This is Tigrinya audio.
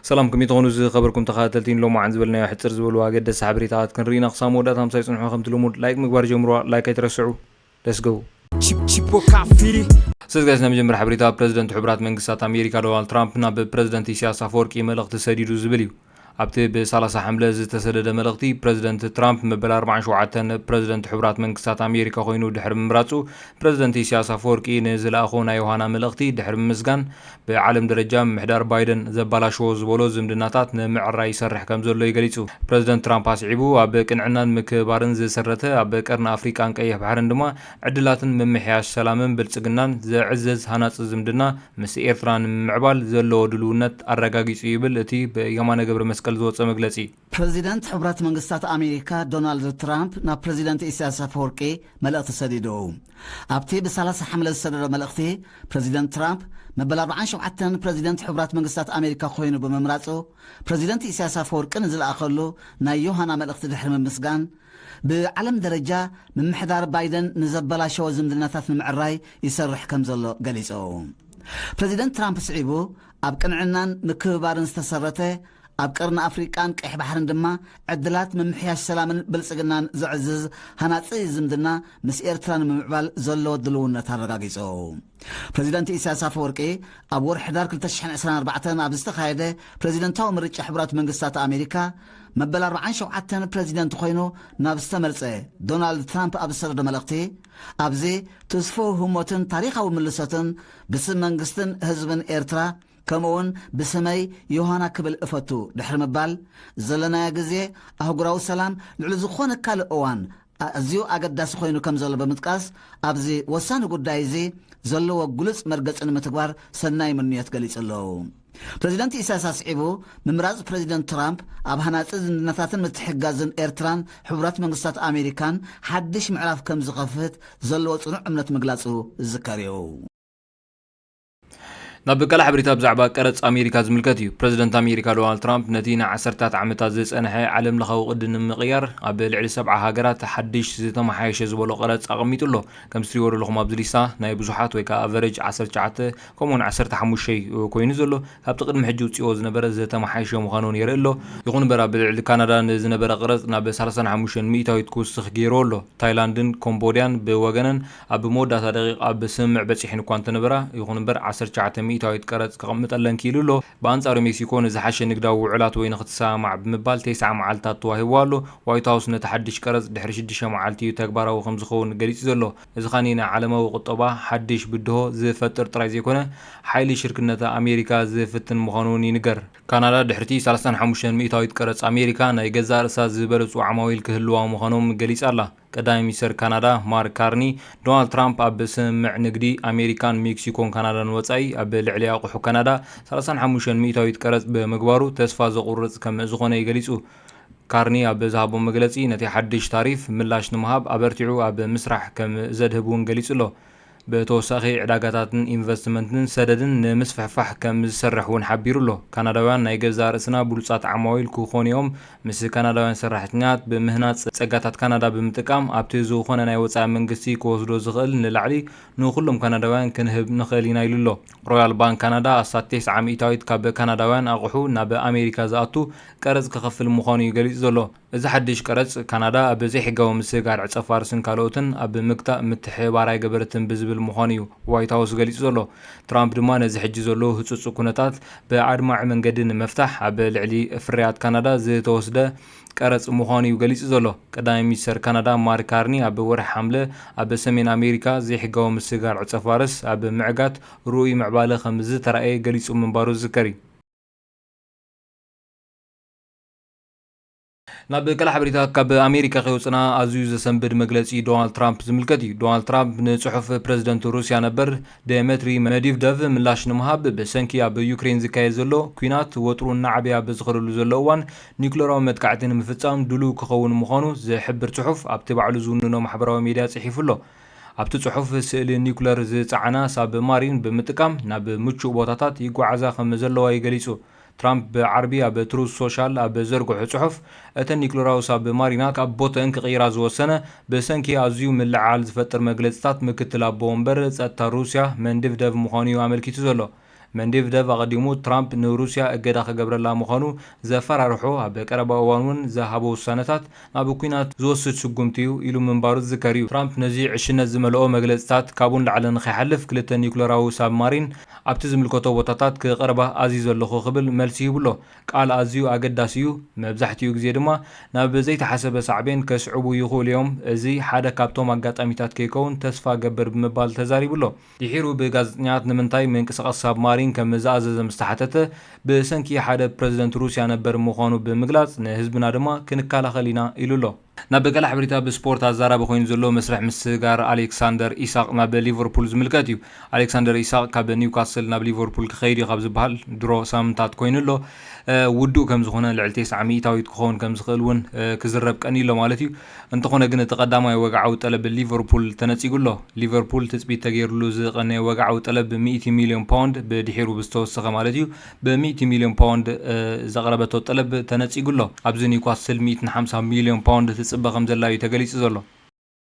ሰላም፣ ከመይ ትኾኑ ዝኸበርኩም ተኸታተልቲ? ንሎማዓንቲ ዝበልናዮ ሕጽር ዝበሉ ኣገደስቲ ሓበሬታታት ክንርኢ ኢና። ክሳብ መወዳእታ ምሳይ ጽንሑ። ከምቲ ልሙድ ላይክ ምግባር ጀምርዋ። ላይክ ኣይትረስዑ። Let's go። Chip- Chipo Kafiri. ሰስጋይስ፣ ናይ መጀመርያ ሓበሬታ፣ ፕረዚደንት ሕቡራት መንግስታት ኣሜሪካ ዶናልድ ትራምፕ ናብ ፕረዚደንት ኢሳያስ ኣፈወርቂ መልእኽቲ ሰዲዱ ዝብል እዩ። ኣብቲ ብ30 ሓምለ ዝተሰደደ መልእኽቲ፣ ፕረዚደንት ትራምፕ መበል ኣርባዓን ሸውዓተን ፕረዚደንት ሕቡራት መንግስታት ኣሜሪካ ኮይኑ ድሕሪ ምምራጹ፣ ፕረዚደንት ኢሳያስ ኣፈወርቂ ንዝለኣኾ ናይ ዮሃና መልእኽቲ ድሕሪ ምምስጋን፣ ብዓለም ደረጃ ምምሕዳር ባይደን ዘባላሸዎ ዝበሎ ዝምድናታት ንምዕራይ ይሰርሕ ከም ዘሎ እዩ ገሊጹ። ፕረዚደንት ትራምፕ ኣስዒቡ፣ ኣብ ቅንዕናን ምክብባርን ዝሰረተ፣ ኣብ ቀርኒ ኣፍሪቃን ቀይሕ ባሕርን ድማ ዕድላትን ምምሕያሽ ሰላምን ብልጽግናን ዘዕዝዝ ሃናጺ ዝምድና ምስ ኤርትራ ንምምዕባል ዘለዎ ድልውነት ኣረጋጊጹ ይብል እቲ ብየማነ ገብረ መስቀል ዝወጸ መግለጺ። ፕረዚደንት ሕቡራት መንግስታት ኣሜሪካ ዶናልድ ትራምፕ ናብ ፕረዚደንት ኢሳያስ ኣፈወርቂ መልእኽቲ ሰዲዱ። ኣብቲ ብ30 ሓምለ ዝሰደዶ መልእኽቲ፣ ፕረዚደንት ትራምፕ መበል ኣርባዓን ሸውዓተን ፕረዚደንት ሕቡራት መንግስታት ኣሜሪካ ኮይኑ ብምምራጹ፣ ፕረዚደንት ኢሳያስ ኣፈወርቂ ንዝለኣኸሉ ናይ ዮሃና መልእኽቲ ድሕሪ ምምስጋን፣ ብዓለም ደረጃ ምምሕዳር ባይደን ንዘበላሸወ ዝምድናታት ንምዕራይ ይሰርሕ ከም ዘሎ ገሊጹ። ፕረዚደንት ትራምፕ ስዒቡ፣ ኣብ ቅንዕናን ምክብባርን ዝተሰረተ፣ ኣብ ቀርኒ ኣፍሪቃን ቀይሕ ባሕርን ድማ ዕድላት ምምሕያሽ ሰላምን ብልጽግናን ዘዕዝዝ ሃናጺ ዝምድና ምስ ኤርትራ ንምምዕባል ዘለዎ ድልውነት ኣረጋጊጹ። ፕረዚደንት ኢሳያስ ኣፈወርቂ ኣብ ወርሒ ሕዳር ክልተ ሽሕን ዕስራን ኣርባዕተን ኣብ ዝተኻየደ ፕረዚደንታዊ ምርጫ ሕቡራት መንግስታት ኣሜሪካ መበል ኣርባዓን ሸውዓተን ፕረዚደንት ኮይኑ ናብ ዝተመርጸ ዶናልድ ትራምፕ ኣብ ዝሰደዶ መልእኽቲ፣ ኣብዚ ትስፉው ህሞትን ታሪኻዊ ምልሶትን ብስም መንግስትን ህዝብን ኤርትራ፣ ከምኡውን ብስመይ ዮሃና ክብል እፈቱ ድሕሪ ምባል፣ ዘለናዮ ግዜ ኣህጉራዊ ሰላም ልዕሊ ዝኾነ ካልእ እዋን ኣዝዩ ኣገዳሲ ኮይኑ ከም ዘሎ ብምጥቃስ፣ ኣብዚ ወሳኒ ጉዳይ እዚ ዘለዎ ግሉጽ መርገጺ ንምትግባር ሰናይ ምንዮት ገሊጹ ኣሎ። ፕረዚደንት ኢሳያስ ኣስዒቡ፣ ምምራጽ ፕረዚደንት ትራምፕ ኣብ ሃናጺ ዝምድናታትን ምትሕግጋዝን ኤርትራን ሕቡራት መንግስታት ኣሜሪካን ሓድሽ ምዕራፍ ከም ዝኸፍት ዘለዎ ጽኑዕ እምነት ምግላጹ ዝዝከር እዩ። ናብ ካልእ ሓበሬታ ብዛዕባ ቀረጽ ኣሜሪካ ዝምልከት እዩ። ፕረዚደንት ኣሜሪካ ዶናልድ ትራምፕ ነቲ ንዓሰርታት ዓመታት ዝጸንሐ ዓለም ለኻዊ ቅዲ ንምቕያር ኣብ ልዕሊ ሰብዓ ሃገራት ሓድሽ ዝተመሓየሸ ዝበሎ ቀረጽ ኣቐሚጡ ኣሎ። ከም ትሪእዎ ዘለኹም ኣብዚ ሊስታ ናይ ብዙሓት ወይ ከዓ ኣቨረጅ ዓሰርተ ትሽዓተ ከምኡውን ዓሰርተ ሓሙሽተ ኮይኑ ዘሎ፣ ካብቲ ቅድሚ ሕጂ ውፅኦ ዝነበረ ዝተመሓየሸ ምዃኑ የርኢ ኣሎ። ይኹን እምበር ኣብ ልዕሊ ካናዳ ንዝነበረ ቅረጽ ናብ ሰላሳን ሓሙሽተን ሚእታዊት ክውስኽ ገይርዎ ኣሎ። ታይላንድን ኮምቦድያን ብወገነን ኣብ መወዳእታ ደቂቕ ኣብ ስምምዕ በጺሐን እኳ እንተነበራ፣ ይኹን እምበር ዓሰርተ ትሽዓተ ሚእታዊት ቀረጽ ከቐምጠለን ክኢሉ ኣሎ። ብኣንጻሩ ሜክሲኮ ንዝሓሸ ንግዳዊ ውዕላት ወይ ንክትሰማማዕ ብምባል ተስዓ መዓልታት ተዋሂብዋ ኣሎ። ዋይት ሃውስ ነቲ ሓድሽ ቀረጽ ድሕሪ ሽዱሽተ መዓልቲ እዩ ተግባራዊ ከም ዝኸውን ገሊጹ ዘሎ። እዚ ኸኣ ንዓለማዊ ቁጠባ ሓድሽ ብድሆ ዝፈጥር ጥራይ ዘይኮነ፣ ሓይሊ ሽርክነት ኣሜሪካ ዝፍትን ምዃኑ እውን ይንገር። ካናዳ ድሕርቲ ሰላሳን ሓሙሽተን ሚእታዊት ቀረጽ ኣሜሪካ ናይ ገዛእ ርእሳ ዝበለጹ ዓማዊል ክህልዋ ምዃኖም ገሊጻ ኣላ። ቀዳማይ ሚኒስተር ካናዳ ማርክ ካርኒ፣ ዶናልድ ትራምፕ ኣብ ስምምዕ ንግዲ ኣሜሪካን ሜክሲኮን ካናዳን ወጻኢ ኣብ ልዕሊ ኣቑሑ ካናዳ ሰላሳን ሓሙሽተን ሚእታዊት ቀረጽ ብምግባሩ ተስፋ ዘቑርጽ ከም ዝኾነ እዩ ገሊጹ። ካርኒ ኣብ ዝሃቦ መግለጺ፣ ነቲ ሓድሽ ታሪፍ ምላሽ ንምሃብ ኣበርቲዑ ኣብ ምስራሕ ከም ዘድህብ እውን ገሊጹ ኣሎ። ብተወሳኺ፣ ዕዳጋታትን ኢንቨስትመንትን ሰደድን ንምስፍሕፋሕ ከም ዝሰርሕ እውን ሓቢሩ ኣሎ። ካናዳውያን ናይ ገዛእ ርእስና ብሉጻት ዓማዊል ክኾኑ እዮም። ምስ ካናዳውያን ሰራሕተኛታት ብምህናጽ ጸጋታት ካናዳ ብምጥቃም፣ ኣብቲ ዝኾነ ናይ ወጻኢ መንግስቲ ክወስዶ ዝኽእል ንላዕሊ ንኹሎም ካናዳውያን ክንህብ ንኽእል ኢና ኢሉ ኣሎ። ሮያል ባንክ ካናዳ ኣስታት ተስዓ ሚእታዊት ካብ ካናዳውያን ኣቑሑ ናብ ኣሜሪካ ዝኣቱ ቀረጽ ክኸፍል ምዃኑ እዩ ገሊጹ ዘሎ። እዚ ሓድሽ ቀረጽ፣ ካናዳ ኣብ ዘይሕጋዊ ምስግጋር ዕጸ ፋርስን ካልኦትን ኣብ ምግታእ ምትሕብባር ኣይገበረትን ብዝብል ምዃኑ እዩ ዋይት ሃውስ ገሊጹ ዘሎ። ትራምፕ ድማ ነዚ ሕጂ ዘሎ ህጹጽ ኩነታት ብኣድማዒ መንገዲ ንምፍታሕ ኣብ ልዕሊ ፍርያት ካናዳ ዝተወስደ ቀረጽ ምዃኑ እዩ ገሊጹ ዘሎ። ቀዳማይ ሚኒስተር ካናዳ ማርክ ካርኒ ኣብ ወርሒ ሓምለ ኣብ ሰሜን ኣሜሪካ ዘይሕጋዊ ምስግጋር ዕጸ ፋርስ ኣብ ምዕጋት ርኡይ ምዕባለ ከም ዝተራእየ ገሊጹ ምንባሩ ዝዝከር እዩ። ናብ ካልእ ሓበሬታ ካብ ኣሜሪካ ከይወፅና፣ ኣዝዩ ዘሰንብድ መግለፂ ዶናልድ ትራምፕ ዝምልከት እዩ። ዶናልድ ትራምፕ ንፅሑፍ ፕረዚደንት ሩስያ ነበር ዴሜትሪ መዲቭደቭ ምላሽ ንምሃብ፣ ብሰንኪ ኣብ ዩክሬን ዝካየድ ዘሎ ኲናት ወጥሩ እናዓበየ ኣብ ዝኸደሉ ዘሎ እዋን፣ ኒውክለራዊ መጥቃዕቲ ንምፍፃም ድሉው ክኸውን ምዃኑ ዝሕብር ፅሑፍ ኣብቲ ባዕሉ ዝውንኖ ማሕበራዊ ሚድያ ፅሒፉ ኣሎ። ኣብቲ ፅሑፍ፣ ስእሊ ኒውክለር ዝፀዓና ሳብማሪን ብምጥቃም ናብ ምቹእ ቦታታት ይጓዓዛ ከም ዘለዋ እዩ ገሊፁ። ትራምፕ ብዓርቢ ኣብ ትሩዝ ሶሻል ኣብ ዘርግሖ ጽሑፍ፣ እተን ኒክሌራዊ ሳብማሪናት ካብ ቦተአን ክቕይራ ዝወሰነ፣ ብሰንኪ ኣዝዩ ምልዕዓል ዝፈጥር መግለጽታት ምክትል ኣቦ ወንበር ጸጥታ ሩስያ መንድቭደቭ ምዃኑ እዩ ኣመልኪቱ ዘሎ። መንዴቭደቭ ኣቐዲሙ ትራምፕ ንሩስያ እገዳ ክገብረላ ምዃኑ ዘፈራርሖ ኣብ ቀረባ እዋን እውን ዝሃቦ ውሳነታት ናብ ኲናት ዝወስድ ስጉምቲ እዩ ኢሉ ምንባሩ ዝዝከር እዩ። ትራምፕ ነዚ ዕሽነት ዝመልኦ መግለጽታት ካብኡ ንላዕሊ ንኸይሓልፍ ክልተ ኒውክለራዊ ሳብማሪን ኣብቲ ዝምልከቶ ቦታታት ክቐርባ ኣዚዘ ኣለኹ ክብል መልሲ ሂቡ ኣሎ። ቃል ኣዝዩ ኣገዳሲ እዩ። መብዛሕትኡ ግዜ ድማ ናብ ዘይተሓሰበ ሳዕቤን ከስዕቡ ይኽእሉ እዮም። እዚ ሓደ ካብቶም ኣጋጣሚታት ከይከውን ተስፋ ገብር ብምባል ተዛሪቡ ኣሎ። ድሒሩ ብጋዜጠኛታት ንምንታይ ምንቅስቓስ ሳብማሪን ከም ዝኣዘዘ ምስ ተሓተተ፣ ብሰንኪ ሓደ ፕረዚደንት ሩስያ ነበር ምዃኑ ብምግላጽ ንህዝብና ድማ ክንከላኸል ኢና ኢሉ ኣሎ። ናብ ገለ ሓበሬታ ብስፖርት ኣዛራቢ ኮይኑ ዘሎ መስርሕ ምስግጋር ኣሌክሳንደር ኢሳቕ ናብ ሊቨርፑል ዝምልከት እዩ። ኣሌክሳንደር ኢሳቕ ካብ ኒውካስል ናብ ሊቨርፑል ክኸይድ እዩ ካብ ዝበሃል ድሮ ሳምንታት ኮይኑ ኣሎ። እ፣ ውዱእ ከም ዝኾነ ልዕሊ ተስዓ ሚእታዊት ክኸውን ከም ዝኽእል እውን፣ እ፣ ክዝረብ ቀንዩ ኣሎ ማለት እዩ። እንተኾነ ግን እቲ ቀዳማይ ወግዓዊ ጠለብ ሊቨርፑል ተነጺጉ ኣሎ። ሊቨርፑል ትጽቢት ተገይሩሉ ዝቐነየ ወግዓዊ ጠለብ ሚእቲ ሚልዮን ፓውንድ ብድሒሩ ብዝተወሰኸ ማለት እዩ። ብሚእቲ ሚልዮን ፓውንድ፣ እ፣ ዘቕረበቶ ጠለብ ተነጺጉ ኣሎ። ኣብዚ ኒውካስል ሚእትን ሓምሳ ሚልዮን ፓውንድ ትጽበ ከም ዘላ እዩ ተገሊጹ ዘሎ።